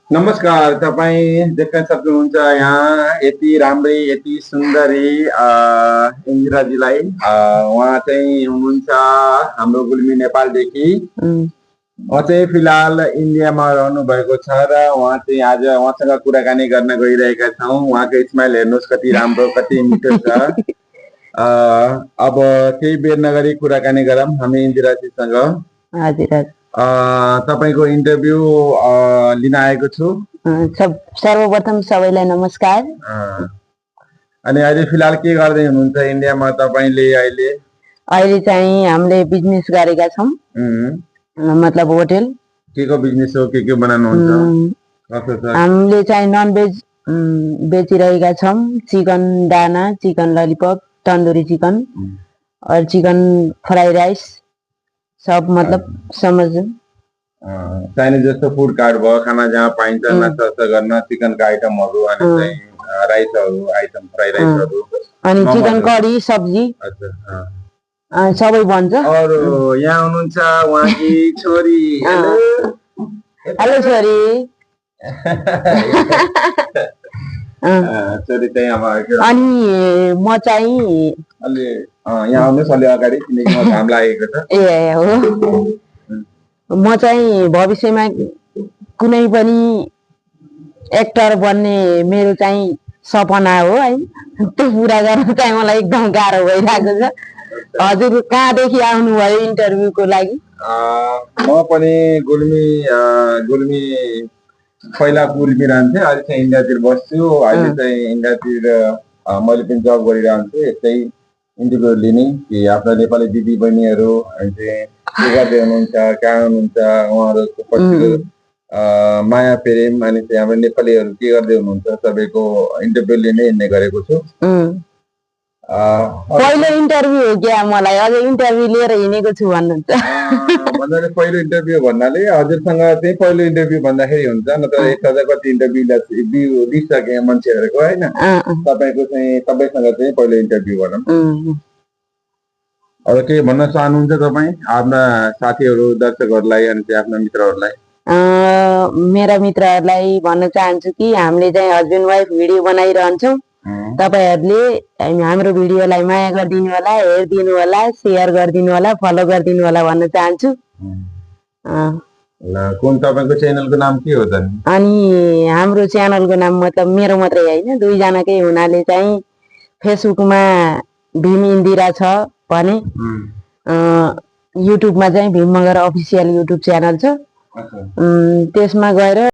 नमस्कार, तपाईँ देख्न सक्नुहुन्छ यहाँ यति राम्रै यति सुन्दरी इन्दिराजीलाई। उहाँ चाहिँ हुनुहुन्छ हाम्रो गुल्मी नेपालदेखि। उहाँ चाहिँ फिलहाल इन्डियामा रहनु भएको छ र उहाँ चाहिँ आज उहाँसँग कुराकानी गर्न गइरहेका छौँ। उहाँको स्माइल हेर्नुहोस् कति राम्रो कति मिठो छ। अब केही बेर नगरी कुराकानी गरौँ हामी इन्दिराजीसँग। हजुर तपाईँको इन्टरभ्यू लिन आएको छु। सर्वप्रथम सबैलाई नमस्कार। अनि अहिले फिलहाल के गर्दै हुनुहुन्छ इन्डियामा तपाईँले? अहिले चाहिँ हामीले बिजनेस गरेका छौँ, मतलब होटल। के को बिजनेस हो, के बनाउनुहुन्छ? हामीले चाहिँ नन भेज बेचिरहेका छौँ। चिकन दाना, चिकन ललिपप, तन्दुरी चिकन और चिकन फ्राई राइस सब, मतलब समझ। चाइनिज जस्तो फूड कार्ट भयो, खाना जहाँ पाइन्छ नास्ता गर्न चिकनका आइटमहरू अनि चाहिँ राइसहरू आइटम फ्राई राइसहरू अनि चिकन करी सब्जी सबै बन्छ। और यहाँ हुनुहुन्छ उहाँकी छोरी। हेलो छोरी। छोरी चाहिँ अब अनि म चाहिँ अलि यहाँ आउनुहोस् अलि अगाडि, किनकि म घाम लागेको छ। ए हो, म चाहिँ भविष्यमा कुनै पनि एक्टर बन्ने मेरो चाहिँ सपना हो है। त्यो पुरा गर्न चाहिँ मलाई एकदम गाह्रो भइरहेको छ। हजुर कहाँदेखि आउनुभयो इन्टरभ्यूको लागि? म पनि गुल्मी पहिला गुल्मी रहन्थेँ, अहिले चाहिँ इन्डियातिर बस्छु। अहिले चाहिँ इन्डियातिर मैले पनि जब गरिरहन्छु, यस्तै इन्टरभ्यू लिने कि आफ्ना नेपाली दिदी बहिनीहरू के गर्दै हुनुहुन्छ, कहाँ हुनुहुन्छ, उहाँहरूको पछिल्लो माया प्रेम अनि चाहिँ हाम्रो नेपालीहरू के गर्दै हुनुहुन्छ सबैको इन्टरभ्यू लिने हिँड्ने गरेको छु। पहिलो इन्टरभ्यू हो क्या? मलाई अझै इन्टरभ्यू लिएर हिँडेको छु भन्नुहुन्छ? भन्दाखेरि पहिलो इन्टरभ्यू भन्नाले हजुरसँग चाहिँ पहिलो इन्टरभ्यू भन्दाखेरि हुन्छ, नत्र 1000 कति इन्टरभ्यू दिइसके मान्छेहरूको होइन। तपाईँसँग चाहिँ पहिलो इन्टरभ्यू भनौँ। अब के भन्न चाहनुहुन्छ तपाईँ आफ्ना साथीहरू दर्शकहरूलाई अनि चाहिँ आफ्ना मित्रहरूलाई? मेरा मित्रहरूलाई भन्न चाहन्छु कि हामीले चाहिँ हस्बेन्ड वाइफ भिडियो बनाइरहन्छौँ। तपाईँहरूले हाम्रो भिडियोलाई माया गरिदिनु होला, हेरिदिनु होला, सेयर गरिदिनु होला, फलो गरिदिनु होला भन्न चाहन्छु। कुन तपाईँको च्यानलको नाम के हो त? अनि हाम्रो च्यानलको नाम मतलब मेरो मात्रै होइन, दुईजनाकै हुनाले चाहिँ फेसबुकमा भीम इन्दिरा छ भने, युट्युबमा चाहिँ Bhim Magar official YouTube channel छ। त्यसमा गएर